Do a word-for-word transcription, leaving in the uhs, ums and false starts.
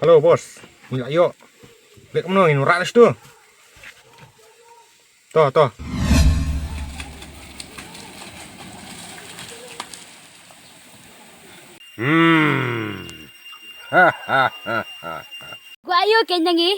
Hello boss, ngi la ïoh. Bek kumno ngin rah da shtu. To to. Hmm. Ha ha ha ha. Gua ayo ke nyangi.